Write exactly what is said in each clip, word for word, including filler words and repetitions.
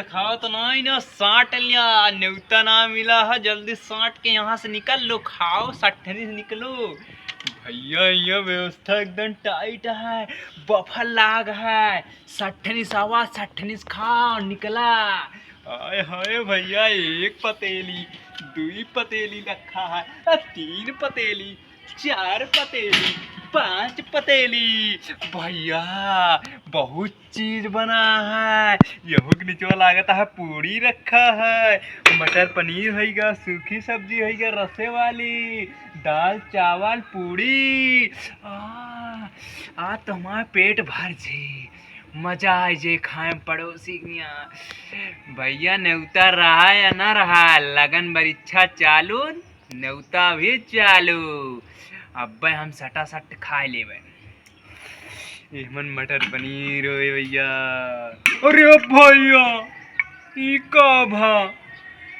खाओ तो ना ही ना, साट लिया, नेवता ना मिला है, जल्दी साट के यहाँ से निकल लो, खाओ, सट्ठनी से निकलो। भैया, ये व्यवस्था एकदम टाइट है, बफर लाग है, सट्ठनी से आवा, सट्ठनी से खाओ, निकला। हाय हाय भैया, एक पतेली, दुई पतेली रखा है, आ, तीन पतेली, चार पतेली, पाँच पतेली। भैया, बहुत चीज बना है। यहू के निचवा लागत है पूड़ी रखा है, मटर पनीर होइगा, सूखी सब्जी होइगा, रसे वाली दाल, चावल, पूड़ी। आ, आज तो हमार पेट भर जे, मजा आ जे खाए में पड़ोसी के यहाँ। भैया, नेवता रहा या ना रहा, लगन परीक्षा चालू, नेवता भी चालू। अब्बे हम सटासट खाए लेबे। एहमन मटर पनीर होए भैया। अरे भैया, ई का भा?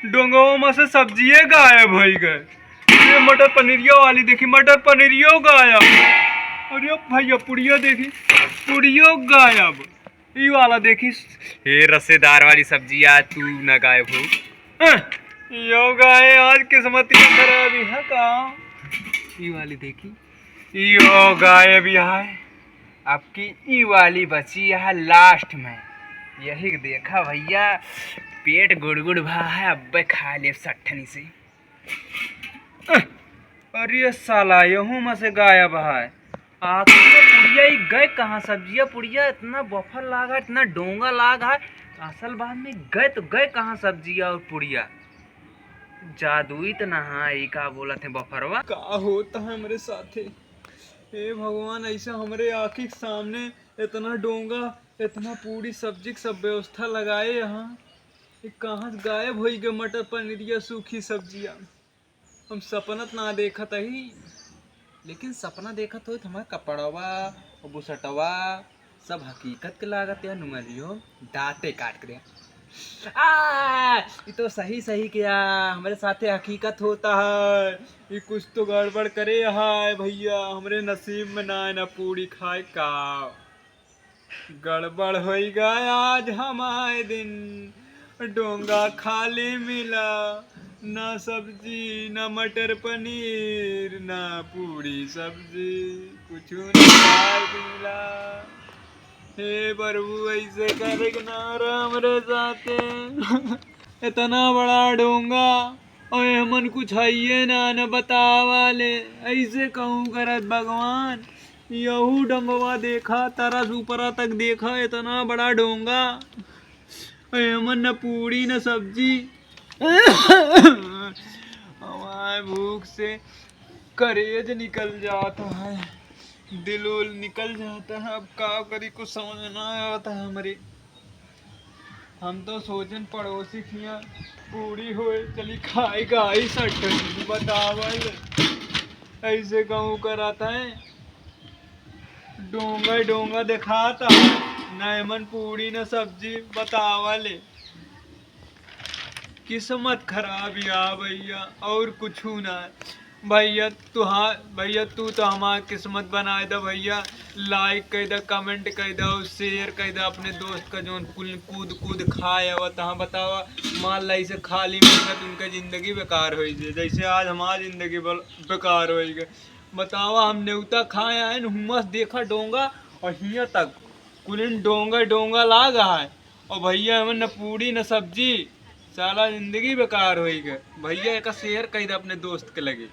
डोंगवा में से सब्जिये गायब होई गए। ये मटर पनीरिया वाली देखी, मटर पनीरियो गायब। अरे भैया, पुड़िया देखी, पुड़ियो गायब। ई वाला देखी, हे रसेदार वाली सब्जी, आज तू ना गायब हो। हं, यो गाय आज किस्मत ही खराबी है का? ई वाली देखी, यो गायब है। आपकी ई वाली बची है लास्ट में, यही देखा भैया, पेट गुड़गुड़ भा है, अब्बे खा ले सट्ठनी से। अरे साला, यहू में से गायब है। आखिर ये पुड़िया ई गए कहाँ? सब्जिया पुड़िया इतना बफर लाग है, इतना डोंगा लाग है। असल बात में गए तो गए कहाँ सब्जिया और पुड़िया? जादुई तो ना है, ई का बोलत है बफरवा? का होता है हमरे साथे? हे भगवान, ऐसा हमरे आँखी के सामने इतना डोंगा, इतना पूड़ी सब्जी के सब व्यवस्था लगाए यहाँ, ये कहाँ से गायब होई गए मटर पनीरिया सूखी सब्जिया? हम सपना त ना देखत हई, लेकिन सपना देखत होई त हमार कपड़वा और बुसटवा सब हकीकत के लागत है। नुमरियो दांते काट के दे। आ, ई तो सही सही के आ, हमरे साथे हकीकत होता है। ई कुछ तो गड़बड़ करे है भैया, हमरे नसीब में ना है ना पूड़ी खाए का। गड़बड़ होई गए आज हमारे दिन, डोंगा खाली मिला, ना सब्जी, ना मटर पनीर, ना पूड़ी सब्जी, कुछ ना खाए के मिला। हे प्रभु, ऐसे करे के ना रह हमरे साथे। इतना बड़ा डोंगा और हमन कुछ हइये ना, न बतावा ले। ऐसे कहूँ करत भगवान, यहू डोंगवा देखा, तरस ऊपरा तक देखा, इतना बड़ा डोंगा। अरे हमन न पूड़ी न सब्जी। हमारे भूख से करेज निकल जाता है, दिल उल निकल जाता है। अब का करी, कुछ समझ ना आवता है हमरे। हम तो सोचन पड़ोसी खिया पूड़ी होए, चली खाए गाई सट बतावल। ऐसे कहूँ करत है, डोंगा डोंगा देखात है, न एमन पूड़ी न सब्जी बतावल। किस्मत खराब या भैया, और कुछ ना। भैया तुहार, भैया तू तो हमार किस्मत बनाए द भैया। लाइक कइ द, कमेंट कइ द और शेयर कइ द अपने दोस्त का, जौन कुल कूद कूद खाए आवत। हाँ बतावा, मान ला इसे खाली मिलत उनका जिंदगी बेकार होइ जाए, जैसे आज हमार जिंदगी बल-, बेकार होइ गए। बतावा, हम नेवता खाए आए न, हुआं से देखा डोंगा और हियां तक कुलिन डोंगा डोंगा लाग है। और भैया, हमें न पूड़ी न सब्जी, साला जिंदगी बेकार होइ गए। भैया, एका शेयर कइ द अपने दोस्त के लगे।